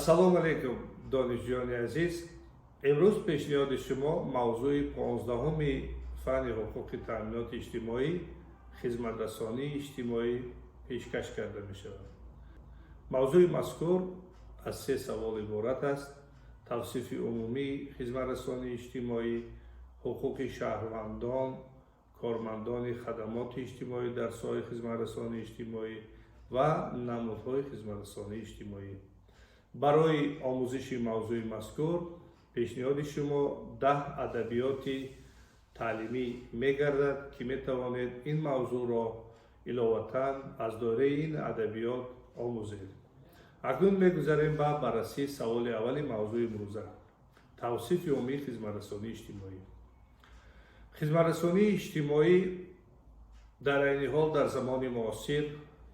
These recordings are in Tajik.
Ассалому алайкум, донишҷӯёни азиз. Имрӯз пешниҳоди шумо мавзӯи 15-уми фанни ҳуқуқи таъминоти иҷтимоӣ, хизматрасонии иҷтимоӣ пешкаш карда мешавад. Мавзӯи мазкур аз се савол иборат аст: тавсифи умумии хизматрасонии иҷтимоӣ, ҳуқуқи шаҳрвандон, кормандони хадамоти иҷтимоӣ дар соҳаи хизматрасонии иҷтимоӣ ва намудҳои хизматрасонии иҷтимоӣ. Барои омӯзиши мавзӯи мазкур пешниҳоди шумо 10 адабиёти таълимӣ мегардад, ки метавонед ин мавзӯъро иловатан аз доираи ин адабиёт омӯзед. Акнун мегузарем ба баррасии саволи аввали мавзӯи имрӯза: тавсифи умумии хизматрасонии иҷтимоӣ. Хизматрасонии иҷтимоӣ дар айни ҳол, дар замони муосир,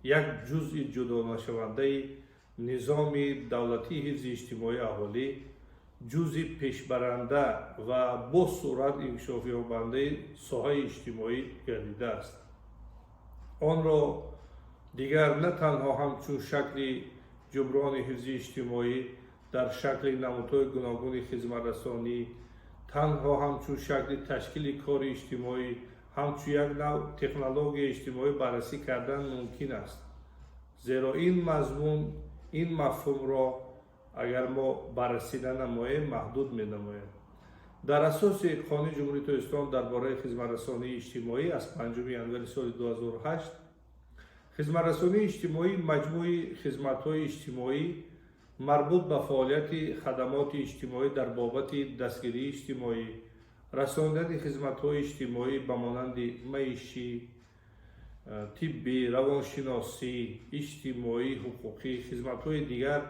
як ҷузъи ҷудонашавандаи низоми давлатии ҳифзи иҷтимоии аҳолӣ, ҷузъи пешбаранда ва бо суръат инкишофёбандаи соҳаи иҷтимоӣ гардидааст. Онро дигар на танҳо ҳамчун шакли ҷуброни ҳифзи иҷтимоӣ дар шакли намудҳои гуногуни хизматрасонӣ, танҳо ҳамчун шакли ташкили кори иҷтимоӣ, ҳамчун як нав технологияи иҷтимоӣ баррасӣ кардан мумкин аст, зеро ин мазмун, ин мафҳумро агар мо баррасӣ нанамоем, маҳдуд менамоем. Дар асоси Қонуни Ҷумҳурии Тоҷикистон дар бораи хизматрасонии иҷтимоӣ аз 5 январи соли 2008, хизматрасонии иҷтимоӣ маҷмӯи хизматҳои иҷтимоӣ марбут ба фаъолияти хадамоти иҷтимоӣ дар бобати дастгирии иҷтимоӣ, расондани хизматҳои иҷтимоӣ ба монанди маишӣ, тиббӣ, равоншиносӣ, иҷтимоӣ, ҳуқуқӣ, хизматҳои дигар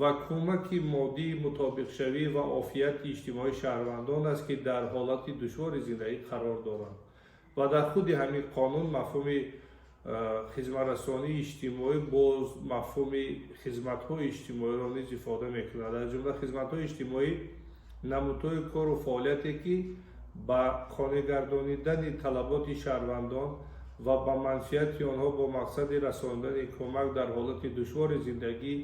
ва кӯмаки моддии мутобиқшавӣ ва офияти иҷтимоии шаҳрвандон аст, ки дар ҳолати душвори зиндагӣ қарор доранд. Ва дар худи ҳамин қонун мафҳуми хизматрасонии иҷтимоӣ боз мафҳуми хизматҳои иҷтимоиро низ ифода мекунад. Аз ҷумла, хизматҳои иҷтимоӣ намудҳои кору фаъолияте, ки ба қонеъгардонидани талаботи шаҳрвандон ва ба манфиати онҳо бо мақсади расондани кӯмак дар ҳолати душвори зиндагӣ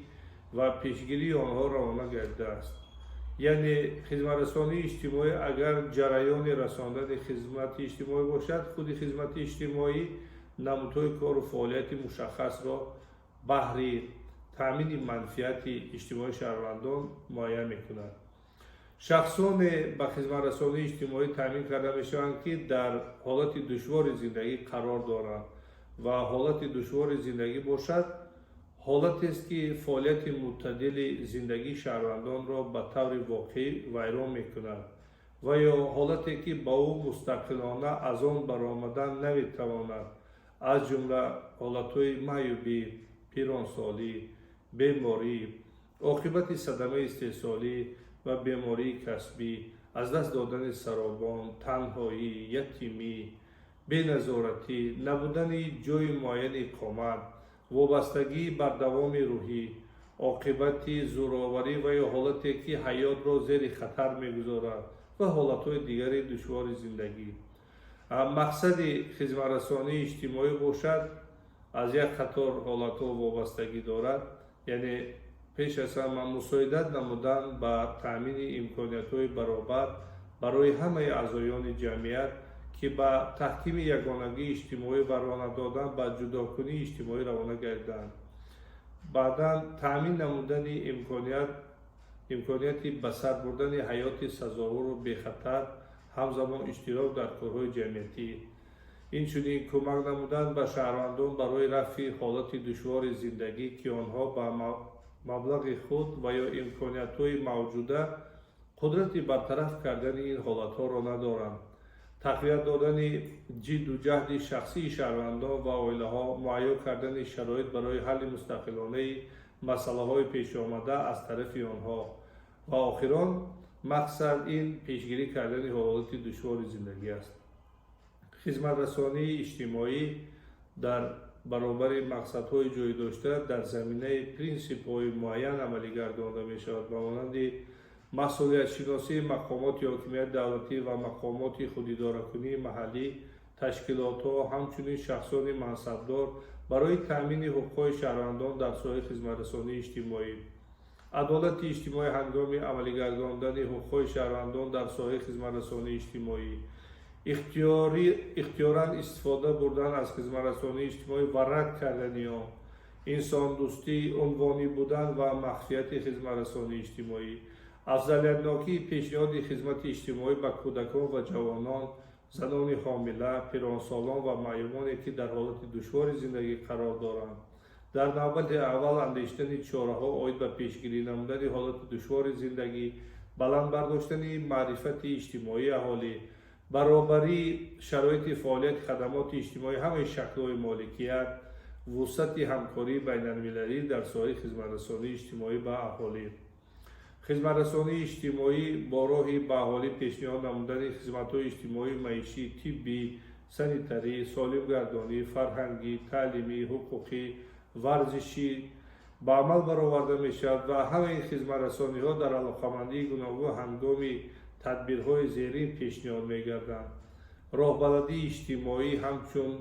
ва пешгирии онҳо равона гардидааст. Яъне хизматрасонии иҷтимоӣ агар ҷараёни расондани хизмати иҷтимоӣ бошад, худи хизмати иҷтимоӣ намудҳои кору фаъолияти мушаххасро баҳри таъмини манфиати иҷтимоии шаҳрвандон муайян мекунад. Шахсоне ба хизматрасонии иҷтимоӣ таъмин карда мешаванд, ки дар ҳолати душвори зиндагӣ қарор доранд, ва ҳолати душвори зиндагӣ бошад, ҳолатест, ки фаъолияти мӯътадили зиндагии шаҳрвандонро ба таври воқеӣ вайрон мекунад ва ё ҳолате, ки ба ӯ мустақилона аз он баромадан наметавонад, аз ҷумла ҳолатҳои маъюбӣ, пиронсолӣ, беморӣ, оқибати садамаи истеҳсолӣ ва бемории касбӣ, аз даст додани саробон, танҳоӣ, ятимӣ, беназоратӣ, набудани ҷойи муайяни иқомат, вобастагии бардавоми рӯҳӣ, оқибати зӯроварӣ ва ё ҳолате, ки ҳаётро зери хатар мегузорад, ва ҳолатҳои дигари душвори зиндагӣ. Мақсади хизматрасонии иҷтимоӣ бошад, аз як қатор ҳолатҳо вобастагӣ дорад, яъне пеш аз ҳама мусоидат намудан ба таъмини имкониятҳои баробар барои ҳамаи аъзоёни ҷамъият, ки ба таҳкими ягонагии иҷтимоӣ ва роҳ надодан ба ҷудокунии иҷтимоӣ равона гардиданд. Баъдан таъмин намудани имконияти ба сар бурдани ҳаёти сазовору бехатар, ҳамзамон иштирок дар корҳои ҷамъиятӣ, инчунин кӯмак намудан ба шаҳрвандон барои рафъи ҳолати душвори зиндагӣ, ки онҳо ба маблағи худ ва ё имкониятҳои мавҷуда қудрати бартараф кардани ин ҳолатҳоро надоранд, тақвият додани ҷидду ҷаҳди шахсии шаҳрвандон ва оилаҳо, муҳайё кардани шароит барои ҳалли мустақилонаи масъалаҳои пешомада аз тарафи онҳо ва охирон мақсад ин пешгирӣ кардани ҳолати душвори зиндагӣ аст. Хизматрасонии иҷтимоӣ дар баробари мақсадҳои ҷойдошта дар заминаи принсипҳои муайян амалӣ гардонда мешавад, ба монанди масъулиятшиносии мақомоти ҳокимияти давлатӣ ва мақомоти худидоракунии маҳаллӣ, ташкилотҳо, ҳамчунин шахсони мансабдор барои таъмини ҳуқуқҳои шаҳрвандон дар соҳаи хизматрасонии иҷтимоӣ. Адолати иҷтимоӣ ҳангоми амалигардондани ҳуқуқҳои шаҳрвандон дар соҳаи хизматрасонии иҷтимоӣ, ихтиёран истифода бурдан аз хизматрасонии иҷтимоӣ ва рад кардани он, инсондӯстӣ, унвонӣ будан ва махфияти хизматрасонии иҷтимоӣ, афзалиятнокии пешниҳоди хизмати иҷтимоӣ ба кӯдакон ва ҷавонон, занони ҳомила, пиронсолон ва маъюбоне, ки дар ҳолати душвори зиндагӣ қарор доранд, дар навбати аввал андешидани чораҳо оид ба пешгирӣ намудани ҳолати душвори зиндагӣ, баланд бардоштани маърифати иҷтимоии аҳолӣ, баробарии шароити фаъолияти хадамоти иҷтимоӣ ҳамаи шаклҳои моликият, вусъати ҳамкории байналмилалӣ дар соҳаи хизматрасонии иҷтимоӣ ба аҳолӣ. Хизматрасонии иҷтимоӣ бо роҳи ба аҳолӣ пешниҳод намудани хизматҳои иҷтимоии маишӣ, тиббӣ, санитарӣ, солимгардонӣ, фарҳангӣ, таълимӣ, ҳуқуқӣ, варзишӣ ба амал бароварда мешавад ва ҳамаи хизматрасониҳо дар алоқамандии гуногун ҳангоми тадбирҳои зерин пешниҳод мегарданд. Роҳбаладии иҷтимоӣ ҳамчун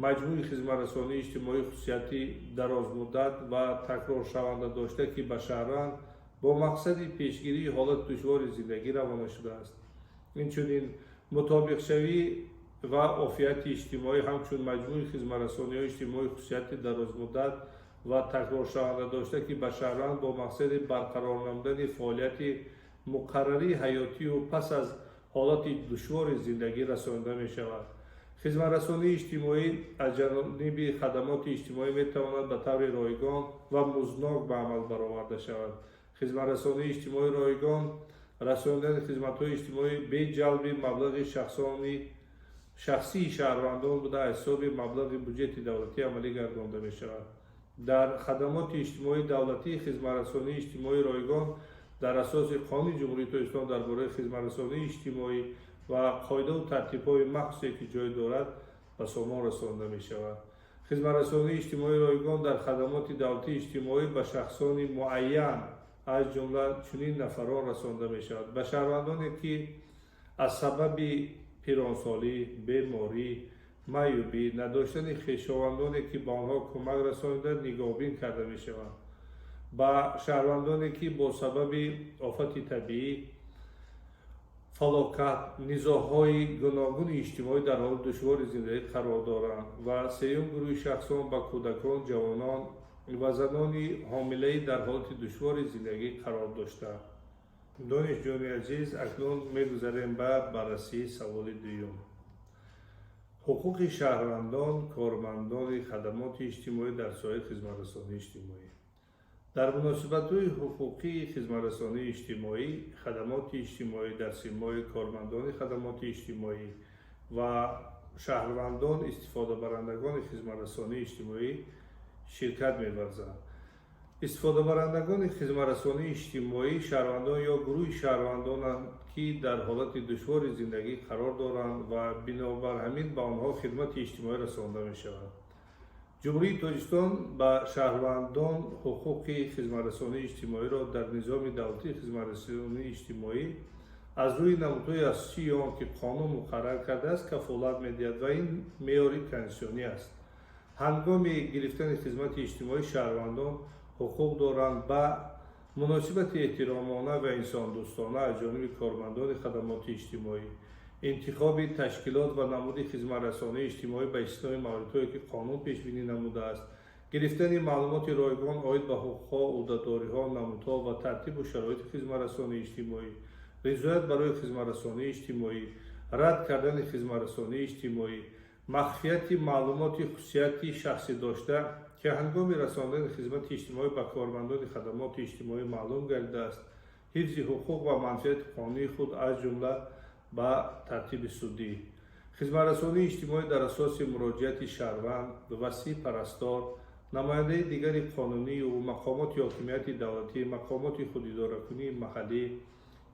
маҷмӯи хизматрасонии иҷтимоӣ хусусияти дарозмуддат ва такроршаванда дошта, ки ба шаҳрванд бо мақсади пешгирии ҳолати душвори зиндагӣ равона шудааст. Инчунин мутобиқшавӣ ва офияти иҷтимоӣ ҳамчун маҷмӯи хизматрасониҳои иҷтимоӣ хусусияти дарозмуддат ва такроршаванда дошта, ки ба шаҳрванд бо мақсади барқарор намудани фаъолияти муқаррарии ҳаётию пас аз ҳолати душвори зиндагӣ расонида мешавад. Хизматрасонии иҷтимоӣ аз ҷониби хадамоти иҷтимоӣ метавонад ба таври ройгон ва музднок ба амал бароварда шавад. Хизматрасонии иҷтимоии ройгон расонидани хизматҳои иҷтимоӣ бе ҷалби маблағи шахсии шаҳрвандон буда, аз ҳисоби маблағи буҷети давлатӣ амалӣ гардонда мешавад. Дар хадамоти иҷтимоии давлатӣ хизматрасонии иҷтимоии ройгон дар асоси Қонуни Ҷумҳурии Тоҷикистон дар бораи хизматрасонии иҷтимоӣ ва қоидаву тартибҳои махсусе, ки ҷой дорад, ба сомон расонда мешавад. Хизматрасонии иҷтимоии ройгон дар хадамоти давлатии иҷтимоӣ ба шахсони муайян, аз ҷумла чунин нафарон расонда мешавад: ба шаҳрвандоне, ки аз сабаби пиронсолӣ, беморӣ, маъюбӣ, надоштани хешовандоне, ки ба онҳо кӯмак расонида, нигоҳбин карда мешаванд, ба шаҳрвандоне, ки бо сабаби офати табиӣ, фалокат, низоъҳои гуногуни иҷтимоӣ дар ҳолати душвори зиндагӣ қарор доранд ва сеюм гурӯҳи шахсон ба кӯдакон, ҷавонон ва занони ҳомилаӣ дар ҳолати душвори зиндагӣ қарор дошта. Донишҷӯёни азиз, акнун мегузарем ба баррасии саволи дуюм: ҳуқуқи шаҳрвандон, кормандони хадамоти иҷтимоӣ дар соҳаи хизматрасонии иҷтимоӣ. Дар муносибатҳои ҳуқуқии хизматрасонии иҷтимоӣ хадамоти иҷтимоӣ дар симои кормандони хадамоти иҷтимоӣ ва шаҳрвандон, истифодабарандагони хизматрасонии иҷтимоӣ ширкат меварзанд. Истифодабарандагони хизматрасонии иҷтимоӣ шаҳрвандон ё гурӯҳи шаҳрвандонанд, ки дар ҳолати душвори зиндагӣ қарор доранд ва бинобар ҳамин ба онҳо хидмати иҷтимоӣ расонда мешавад. Ҷумҳурии Тоҷикистон ба шаҳрвандон ҳуқуқи хизматрасонии иҷтимоиро дар низоми давлатии хизматрасонии иҷтимоӣ аз рӯи намудҳои асосии он, ки қонун муқаррар кардааст, кафолат медиҳад ва ин меъёри конститутсионӣ аст. Ҳангоми гирифтани хизмати иҷтимоӣ шаҳрвандон ҳуқуқ доранд ба муносибати эҳтиромона ва инсондӯстона аз ҷониби кормандони хадамоти иҷтимоӣ, интихоби ташкилот ва намуди хизматрасонии иҷтимоӣ ба истиснои мавридҳое, ки қонун пешбинӣ намудааст, гирифтани маълумоти ройгон оид ба ҳуқуқҳо, ӯҳдадориҳо, намудҳо ва тартибу шароити хизматрасонии иҷтимоӣ, ризоят барои хизматрасонии иҷтимоӣ, рад кардани хизматрасонии иҷтимоӣ, махфияти маълумоти хусусияти шахсӣ дошта, ки ҳангоми расондани хизмати иҷтимоӣ ба кормандони хадамоти иҷтимоӣ маълум гардидааст, ҳифзи ҳуқуқ ва манфиати қонунии худ, аз ҷумла ба тартиби судӣ. Хизматрасонии иҷтимоӣ дар асоси муроҷиати шаҳрванд, васӣ, парастор, намояндаи дигари қонунии ӯ, мақомоти ҳокимияти давлатӣ, мақомоти худидоракунии маҳаллӣ,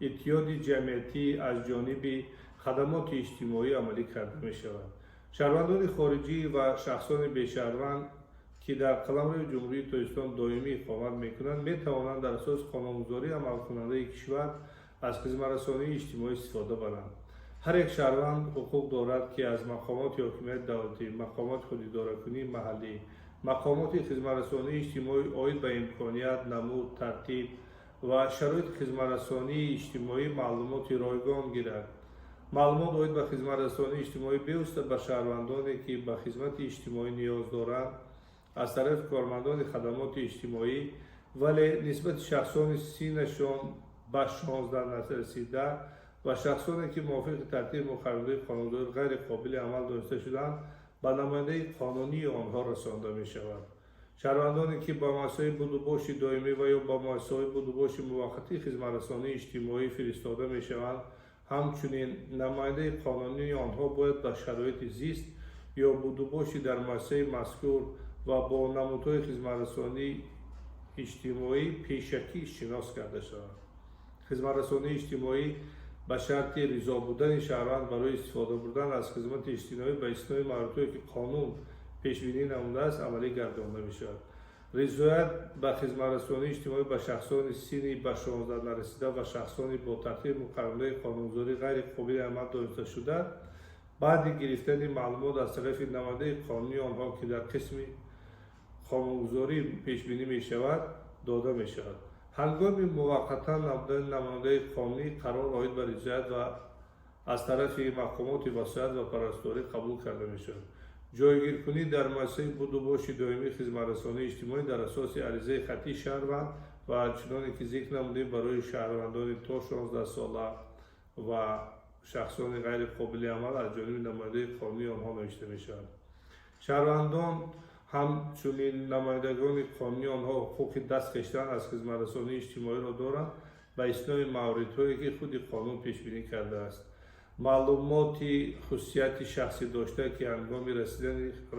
иттиҳоди ҷамъиятӣ аз ҷониби хадамоти иҷтимоӣ амалӣ карда мешавад. Шаҳрвандони хориҷӣ ва шахсони бешаҳрванд, ки дар қаламрави Ҷумҳурии Тоҷикистон доимӣ иқомат мекунанд, метавонанд дар асоси қонунгузории амалкунандаи кишвар аз хизматрасонии иҷтимоӣ истифода баранд. Ҳар як шаҳрванд ҳуқуқ дорад, ки аз мақомоти ҳокимияти давлатӣ, мақомоти худидоракунии маҳаллӣ, мақомоти хизматрасонии иҷтимоӣ оид ба имконият, намуд, тартиб ва шароити хизматрасонии иҷтимоӣ маълумоти ройгон гирад. Маълумот оид ба хизматрасонии иҷтимоӣ бевосита ба шаҳрвандоне, ки ба хизмати иҷтимоӣ ниёз доранд, аз тарафи кормандони хадамоти иҷтимоӣ, вале нисбати шахсони синнашон ба 16 нарасида ва шахсоне, ки мувофиқи тартиби муқарраршудаи қонунгузорӣ ғайри қобили амал дониста шудаанд, ба намояндаи қонунии онҳо расонда мешавад. Шаҳрвандоне, ки ба муассисаҳои будубоши доимӣ ва ё ба муассисаҳои будубоши муваққатии хизматрасонии иҷтимоӣ фиристода мешаванд, ҳамчунин намояндаи қонунии онҳо бояд ба шароити зист ё будубоши дар муассисаи мазкур ва бо намудҳои хизматрасонии иҷтимоӣ пешакӣ шинос карда шаванд. Хизматрасонии иҷтимоӣ ба шарти ризо будани шаҳрванд барои истифода бурдан аз хизмати иҷтимоӣ ба истиснои мавридҳое, ки қонун пешбинӣ намудааст, амалӣ гардонда мешавад. Ризоят ба хизматрасонии иҷтимоӣ ба шахсони синни ба 16 нарасида ва шахсони бо тартиби муқарраршудаи қонунгузорӣ ғайри қобили амал донисташуда баъди гирифтани маълумот аз тарафи намояндаи қонунии онҳо, ки дар қисми қонунгузорӣ пешбинӣ мешавад, дода мешавад. Ҳангоми муваққатан набудани намояндаи қонунӣ қарор оид ба ризоят ва аз тарафи мақомоти васоят ва парасторӣ қабул карда мешавад. Ҷойгиркунӣ дар муассисаи будубоши доимии хизматрасонии иҷтимоӣ дар асоси аризаи хаттии шаҳрванд ва, чуноне ки зикр намудем, барои шаҳрвандони то 16 сола ва шахсони ғайри қобили амал аз ҷониби намояндаи қонунии онҳо навишта мешавад. Шаҳрвандон, ҳамчунин намояндагони қонунии онҳо ҳуқуқи даст кашидан аз хизматрасонии иҷтимоиро доранд, ба истиснои мавридҳое, ки худи қонун пешбинӣ кардааст. Маълумоти хусусияти шахсӣ дошта, ки ҳангоми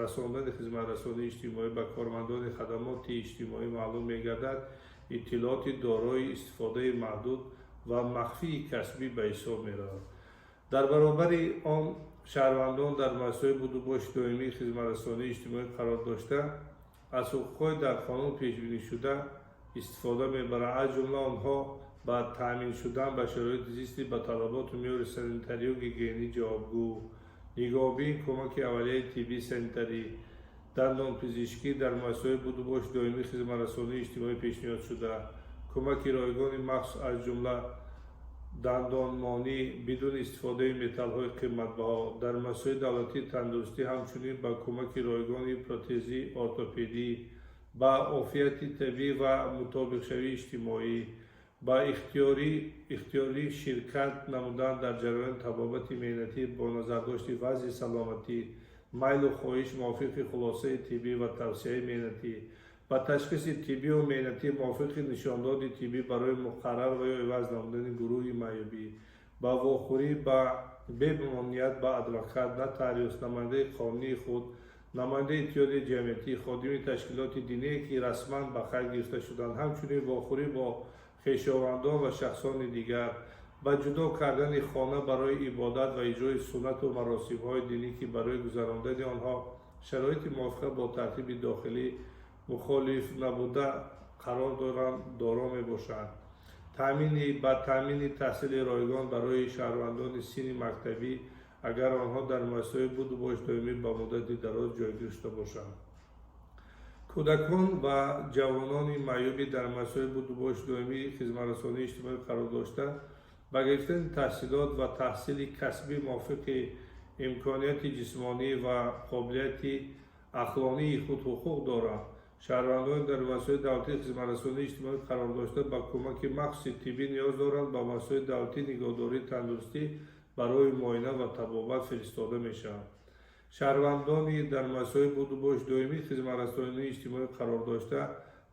расондани хизматрасонии иҷтимоӣ ба кормандони хадамоти иҷтимоӣ маълум мегардад, иттилооти дорои истифодаи маҳдуд ва махфии касбӣ ба ҳисоб меравад. Дар баробари он, шаҳрвандон дар муассисаҳои будубоши доимии хизматрасонии иҷтимоӣ қарор дошта, аз ҳуқуқҳои дар қонун пешбинишуда истифода мебаранд. Аз ҷумла онҳо ба таъмин шудан ба шароити зисти ба талаботу меъёри санитарию гигиенӣ ҷавобгӯ, нигоҳубин, кӯмаки аввалияи тиббӣ санитарӣ, дандонпизишкӣ дар муассисаҳои будубоши доимии хизматрасонии иҷтимоӣ пешниҳодшуда, кӯмаки ройгони махсус, аз ҷумла дандонмонӣ бидуни истифодаи металлҳои қиматбаҳо дар муассисаҳои давлатии тандурустӣ, ҳамчунин ба кӯмаки ройгони протезӣ, ортопедӣ, ба офияти табиӣ ва мутобиқшавии иҷтимоӣ, ба ихтиёрӣ ширкат намудан дар ҷараёни табобати меҳнатӣ бо назардошти вазъи саломатӣ, майлу хоҳиш мувофиқи хулосаи тиббӣ ва тавсияи меҳнатӣ, ба ташхиси тиббию меҳнатӣ мувофиқи нишондоди тиббӣ барои муқаррар ва ё иваз намудани гурӯҳи маъюбӣ, ба вохӯрӣ ба бемамоният ба адвокат, нотариус, намояндаи қонунии худ, намояндаи иттиҳодияи ҷамъиятӣ, ходими ташкилоти диние, ки расман ба қайд гирифта шуданд, ҳамчунин вохӯрӣ бо хешовандон ва шахсони дигар, ба ҷудо кардани хона барои ибодат ва иҷрои суннату маросимҳои динӣ, ки барои гузарондани онҳо шароити мувофиқа бо тартиби дохилӣ мухолиф набуда қарор доранд, доро мебошанд, ба таъмини таҳсили ройгон барои шаҳрвандони синни мактабӣ, агар онҳо дар муассисаҳои будубоши доимӣ ба муддати дароз ҷойгир шуда бошанд. Кӯдакон ва ҷавонони маъюбӣ дар муассисаҳои будубоши доимии хизматрасонии иҷтимоӣ қарор дошта, ба гирифтани таҳсилот ва таҳсили касбӣ мувофиқи имконияти ҷисмонӣ ва қобилияти ақлонии худ ҳуқуқ доранд. Шаҳрвандони дар муассисаҳои давлатии хизматрасонии иҷтимоӣ қарор дошта, ба кӯмаки махсуси тиббӣ ниёз доранд, ба муассисаҳои давлатии нигоҳдории тандурустӣ барои муоина ва табобат фиристода мешаванд. Шаҳрвандони дар муассисаҳои будубоши доимии хизматрасонии иҷтимоӣ қарор дошта,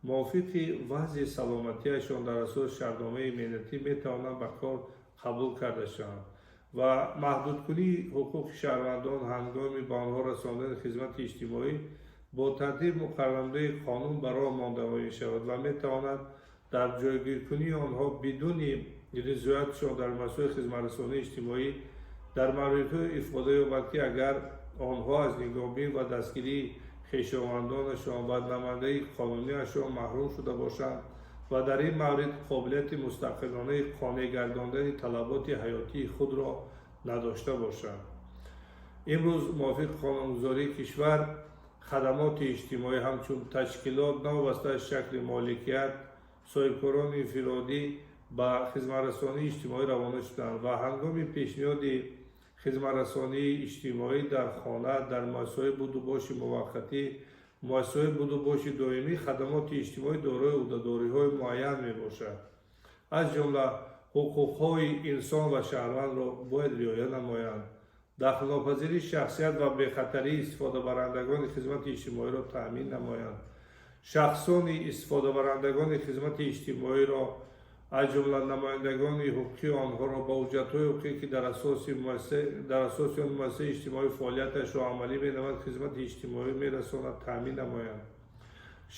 мувофиқи вазъи саломатиашон дар асоси шартномаи меҳнатӣ метавонанд ба кор қабул карда шаванд. Ва маҳдудкунии ҳуқуқи шаҳрвандон ҳангоми ба онҳо расондани хизмати иҷтимоӣ бо тартиби муқаррарнамудаи қонун ба роҳ монда мешавад ва метавонад дар ҷойгиркунии онҳо бидуни ризоятшон дар муассисаҳои хизматрасонии иҷтимоӣ дар мавридҳое ифода ёбад, ки агар онҳо аз нигоҳбин ва дастгирии хешовандонашон ва намояндаи қонуниашон маҳрум шуда бошанд ва дар ин маврид қобилияти мустақилонаи қонеъ гардондани талаботи ҳаётии худро надошта бошанд. Имрӯз мувофиқи қонунгузории кишвар хадамоти иҷтимоӣ ҳамчун ташкилот, новобаста аз шакли моликият, Соҳибкорони инфиродӣ ба хизматрасонии иҷтимоӣ равона шуданд ва ҳангоми пешниҳоди хизматрасонии иҷтимоӣ дар хона, дар муассисаҳои будубоши муваққатӣ, муассисаҳои будубоши доимӣ, хадамоти иҷтимоӣ дорои ӯҳдадориҳои муайян мебошад. Аз ҷумла ҳуқуқҳои инсон ва шаҳрвандро бояд риоя намоянд, дахлнопазирии шахсият ва бехатарии истифодабарандагони хизмати иҷтимоиро таъмин намоянд, шахсони истифодабарандагони хизмати иҷтимоиро, аз ҷумла намояндагони ҳуқуқии онҳоро, ба ҳуҷҷатҳои ҳуқуқӣ, ки дар асоси он муассисаи иҷтимоӣ фаъолияташро амалӣ менамояд, хизмати иҷтимоӣ мерасонад, таъмин намоянд,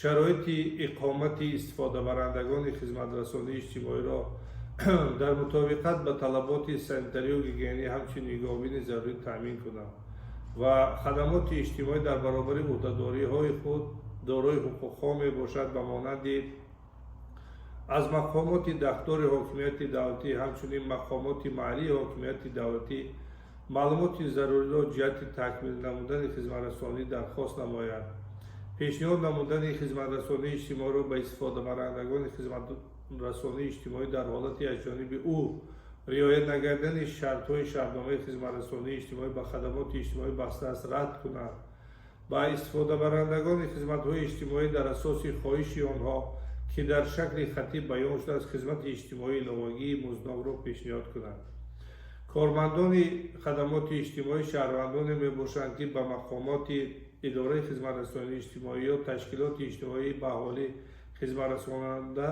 шароити иқомати истифодабарандагони хизматрасонии иҷтимоиро дар мутобиқат ба талаботи санитарию гигиенӣ, ҳамчунин нигоҳубини зарурӣ таъмин кунанд. Ва хадамоти иҷтимоӣ дар баробари ӯҳдадориҳои худ дорои ҳуқуқҳо мебошад, ба монанди аз мақомоти дахлдори ҳокимияти давлатӣ, ҳамчунин мақомоти маҳаллии ҳокимияти давлатӣ маълумоти заруриро ҷиҳати такмил намудани хизматрасонӣ дархост намояд, пешниҳод намудани хизматрасонии иҷтимоиро ба истифодабарандагони хизматрасонии иҷтимоӣ дар ҳолати аз ҷониби ӯ риоя нагардидани шартҳои шартномаи хизматрасонии иҷтимоӣ ба хадамоти иҷтимоӣ баста аст, рад кунад, ба истифодабарандагони хизматҳои иҷтимоӣ дар асоси хоҳиши онҳо, ки дар шакли хаттӣ баён шудааст, хизмати иҷтимоии иловагии музднокро пешниҳод кунад. Кормандони хадамоти иҷтимоӣ шаҳрвандоне мебошанд, ки ба мақомоти идораи хизматрасонии иҷтимоӣ ё ташкилоти иҷтимоӣ ба аҳолӣ хизматрасонанда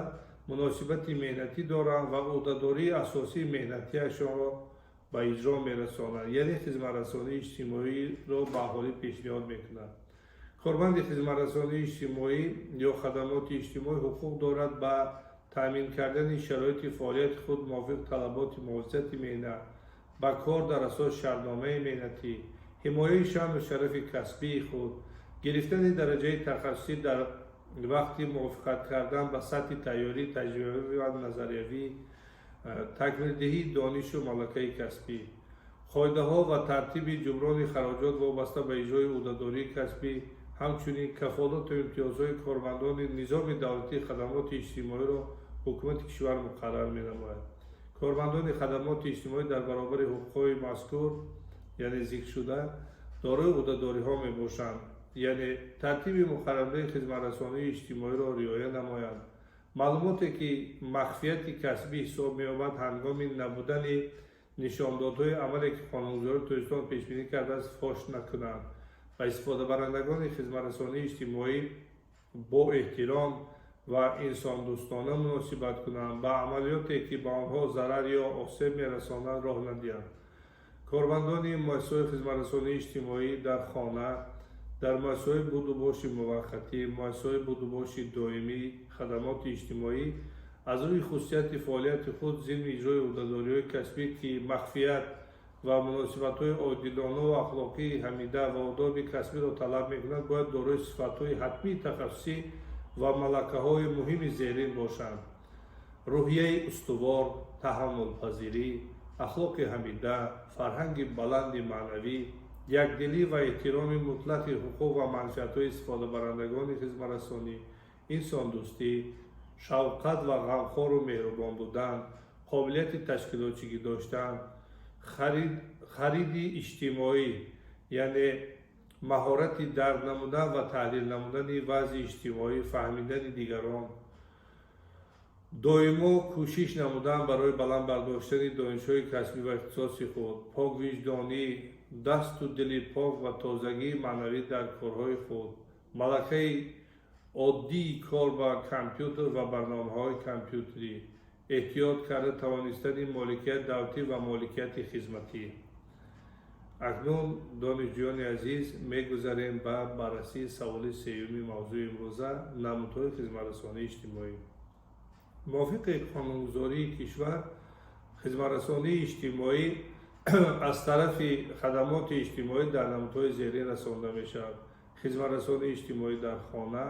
муносибати меҳнатӣ доранд ва ӯҳдадории асосии меҳнатиашонро ба иҷро мерасонанд, яъне хизматрасонии иҷтимоиро ба аҳолӣ пешниҳод мекунанд. Корманди хизматрасонии иҷтимоӣ ё хадамоти иҷтимоӣ ҳуқуқ дорад ба таъмин кардани шароити фаъолияти худ мувофиқ талаботи муҳофизати меҳнат, ба кор дар асоси шартномаи меҳнатӣ, ҳимояи шаъну шарафи касбии худ, гирифтани дараҷаи тахассусӣ дар вақти мувофиқат кардан ба сатҳи тайёрии таҷрибавӣ ва назариявӣ, такмилдиҳии донишу малакаи касбӣ. Қоидаҳо ва тартиби ҷуброни хароҷот вобаста ба иҷрои ӯҳдадории касбӣ, ҳамчунин кафолату имтиёзҳои кормандони низоми давлатии хадамоти иҷтимоиро ҳукумати кишвар муқаррар менамояд. Кормандони хадамоти иҷтимоӣ дар баробари ҳуқуқҳои мазкур, яъне зикршуда, дорои ӯҳдадориҳо мебошанд, яъне тартиби муқарраршудаи хизматрасонии иҷтимоиро риоя намоянд, маълумоте, ки махфияти касбӣ ҳисоб меёбад, ҳангоми набудани нишондодҳои амале, ки қонунгузории Тоҷикистон пешбинӣ кардааст, фош накунанд, ба истифодабарандагони хизматрасонии иҷтимоӣ бо эҳтиром ва инсондӯстона муносибат кунанд, ба амалиёте, ки ба онҳо зарар ё осеб мерасонанд, роҳ надиҳанд. Кормандони муассисаҳои хизматрасонии иҷтимоӣ дар хона, дар муассисаҳои будубоши муваққатӣ, муассисаҳои будубоши доимӣ, хадамоти иҷтимоӣ аз рӯи хусусияти фаъолияти худ зимни иҷрои ӯҳдадориҳои касбӣ, ки махфият ва муносибатҳои одилонаву ахлоқии ҳамида ва одоби касбиро талаб мекунад, бояд дорои сифатҳои ҳатмии тахассусӣ ва малакаҳои муҳими зерин бошанд: рӯҳияи устувор, таҳаммулпазирӣ, ахлоқи ҳамида, фарҳанги баланди маънавӣ, якдилӣ ва эҳтироми мутлақи ҳуқуқ ва манфиатҳои истифодабарандагони хизматрасонӣ, инсондӯстӣ, шафқат ва ғамхору меҳрубон будан, қобилияти ташкилотчигӣ доштан, хариди иҷтимоӣ, яъне маҳорати дарк намудан ва таҳлил намудани вазъи иҷтимоӣ, фаҳмидани дигарон, доимо кӯшиш намудан барои баланд бардоштани донишҳои касбӣ ва ихтисоси худ, поквиҷдонӣ, дасту дили пок ва тозагии маънавӣ дар корҳои худ, малакаи оддии кор ба компютер ва барномаҳои компютерӣ, эҳтиёт карда тавонистани моликияти давлатӣ ва моликияти хизматӣ. Акнун, донишҷӯёни азиз, мегузарем ба баррасии саволи сеюми мавзӯи имрӯза: намудҳои хизматрасонии иҷтимоӣ. Мувофиқи қонунгузории кишвар, хизматрасонии иҷтимоӣ аз тарафи хадамоти иҷтимоӣ дар намудҳои зерин расонда мешавад: хизматрасонии иҷтимоӣ дар хона,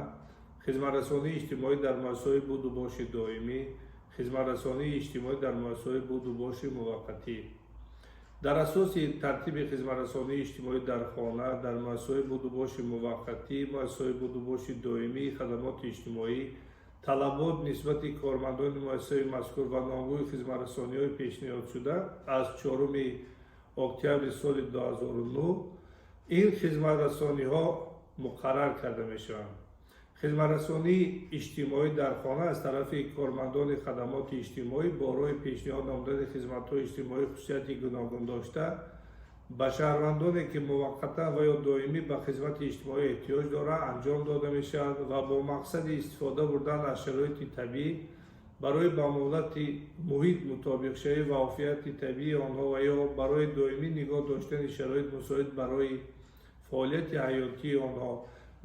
хизматрасонии иҷтимоӣ дар муассисаҳои будубоши доимӣ, хизматрасонии иҷтимоӣ дар муассисаҳои будубоши муваққатӣ. Дар асоси тартиби хизматрасонии иҷтимоӣ дар хона, дар муассисаҳои будубоши муваққатӣ, муассисаҳои будубоши доимии хадамоти иҷтимоӣ Талабот нисбати кормандони муассисаи мазкур ва номгӯи хизматрасониҳои пешниҳодшуда аз 4 октябри соли 2009 ин хизматрасониҳо муқаррар карда мешаванд. Хизматрасонии иҷтимоӣ дар хона аз тарафи кормандони хадамоти иҷтимоӣ бо роҳи пешниҳод намудани хизматҳои иҷтимоӣ хусусияти гуногун дошта ба шаҳрвандоне, ки муваққатан ва ё доимӣ ба хизмати иҷтимоӣ эҳтиёҷ доранд, анҷом дода мешавад ва бо мақсади истифода бурдан аз шароити табиӣ барои ба муҳлати муҳит мутобиқшавӣ ва офияти табиии онҳо ва ё барои доимӣ нигоҳ доштани шароит мусоид барои фаъолияти ҳаётии онҳо,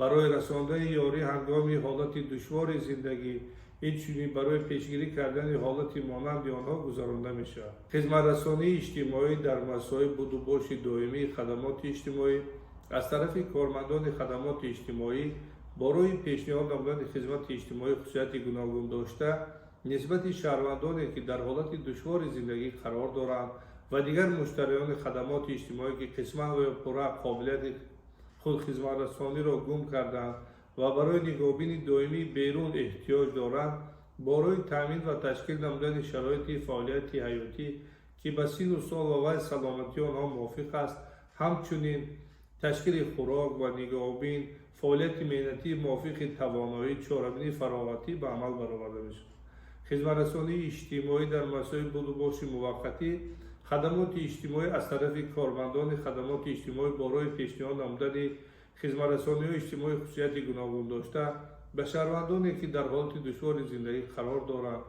барои расондани ёрӣ ҳангоми ҳолати душвори зиндагӣ, инчунин барои пешгирӣ кардани ҳолати монанди онҳо гузаронда мешавад. Хизматрасонии иҷтимоӣ дар муассисаҳои будубоши доимии хадамоти иҷтимоӣ аз тарафи кормандони хадамоти иҷтимоӣ бо роҳи пешниҳод намудани хизмати иҷтимоӣ хусусияти гуногун дошта нисбати шаҳрвандоне, ки дар ҳолати душвори зиндагӣ қарор доранд, ва дигар муштариёни хадамоти иҷтимоӣ, ки қисман ва ё пурра қобилияти худхизматрасониро гум карданд ва барои нигоҳубини доимии берун эҳтиёҷ доранд, бо роҳи таъмин ва ташкил намудани шароити фаъолияти ҳаётӣ, ки ба синну сол ва вазъи саломатии онҳо мувофиқ аст, ҳамчунин ташкили хӯрок ва нигоҳубин, фаъолияти меҳнатии мувофиқи тавоноӣ, чорабинии фароғатӣ ба амал бароварда мешавад. Хизматрасонии иҷтимоӣ дар муассисаҳои будубоши муваққатӣ хадамоти иҷтимоӣ аз тарафи кормандони хадамоти иҷтимоӣ бо роҳи пешниҳод намудани хизматрасониҳои иҷтимоии хусусияти гуногун дошта ба шаҳрвандоне, ки дар ҳолати душвори зиндагӣ қарор доранд,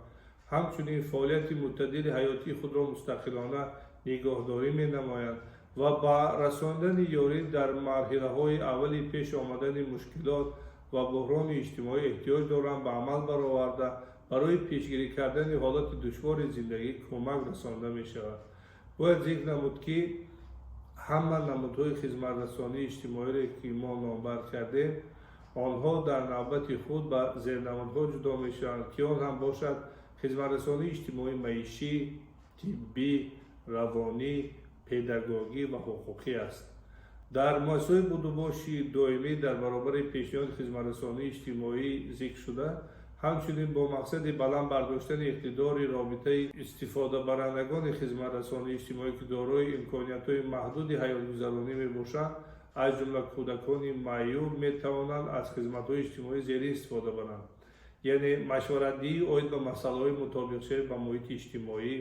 ҳамчунин фаъолияти муттадили ҳаётии худро мустақилона нигоҳдорӣ менамоянд ва ба расондани ёрӣ дар марҳилаҳои аввали пеш омадани мушкилот ва буҳрони иҷтимоӣ эҳтиёҷ доранд, ба амал бароварда, барои пешгирӣ кардани ҳолати душвори зиндагӣ кӯмак расонда мешавад. Бояд зикр намуд, ки ҳама намудҳои хизматрасонии иҷтимоире, ки мо номбар кардем, онҳо дар навбати худ ба зернамудҳо ҷудо мешаванд, ки он ҳам бошад хизматрасонии иҷтимоии маишӣ, тиббӣ, равонӣ, педагогӣ ва ҳуқуқӣ аст. Дар муассисаҳои будубоши доимӣ дар баробари пешниҳоди хизматрасонии иҷтимоӣ зикршуда, ҳамчунин бо мақсади баланд бардоштани иқтидори робитаи истифодабарандагони хизматрасонии иҷтимоӣ, ки дорои имкониятҳои маҳдуди ҳаётгузаронӣ мебошанд, аз ҷумла кӯдакони маъюб, метавонанд аз хизматҳои иҷтимоии зерин истифода баранд, яъне машваратдиҳӣ оид ба масъалаҳои мутобиқшавӣ ба муҳити иҷтимоӣ,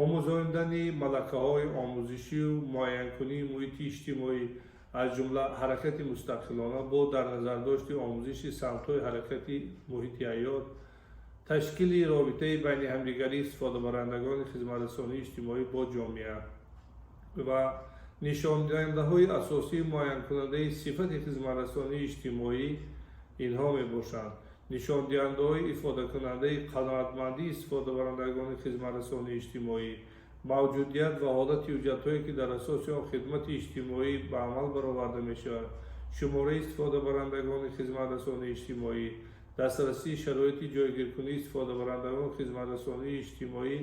омӯзондани малакаҳои омӯзишию муайянкунии муҳити иҷтимоӣ, аз ҷумла ҳаракати мустақилона бо дар назардошти омӯзиши самтҳои ҳаракати муҳити ҳаёт, ташкили робитаи байни ҳамдигарии истифодабарандагони хизматрасонии иҷтимоӣ бо ҷомеа. Ва нишондиҳандаҳои асосии муайянкунандаи сифати хизматрасонии иҷтимоӣ инҳо мебошанд: нишондиҳандаҳои ифодакунандаи қаноатмандии истифодабарандагони хизматрасонии иҷтимоӣ, мавҷудият ва ҳолати ҳуҷҷатҳое, ки дар асоси он хидмати иҷтимоӣ ба амал бароварда мешавад, шумораи истифодабарандагони хизматрасонии иҷтимоӣ, дастрасии шароити ҷойгиркунии истифодабарандагони хизматрасонии иҷтимоӣ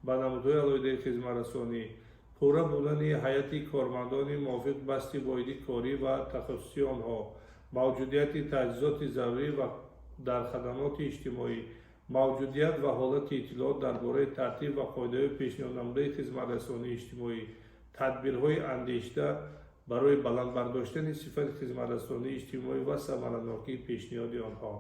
ба намудҳои алоҳидаи хизматрасонӣ, пурра будани ҳайати кормандони мувофиқ басти воҳиди корӣ ва тахассусии онҳо, мавҷудияти таҷҳизоти зарурӣ ва дар хадамоти иҷтимоӣ, мавҷудият ва ҳолати иттилоот дар бораи тартиб ва қоидаҳои пешниҳоднамудаи хизматрасонии иҷтимоӣ, тадбирҳои андешида барои баланд бардоштани сифати хизматрасонии иҷтимоӣ ва самаранокии пешниҳоди онҳо.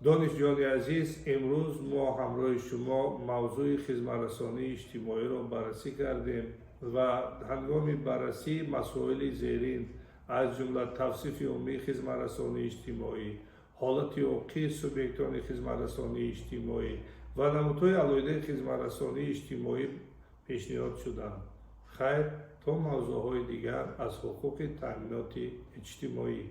Донишҷӯёни азиз, имрӯз мо ҳамроҳи шумо мавзӯи хизматрасонии иҷтимоиро баррасӣ кардем ва ҳангоми баррасӣ масоили зерин, аз ҷумла тавсифи умумии хизматрасонии иҷтимоӣ, ҳолати ҳуқуқии субъектони хизматрасонии иҷтимоӣ ва намудҳои алоҳидаи хизматрасонии иҷтимоӣ пешниҳод шуданд. Хайр, то мавзӯъҳои дигар аз ҳуқуқи таъминоти иҷтимоӣ.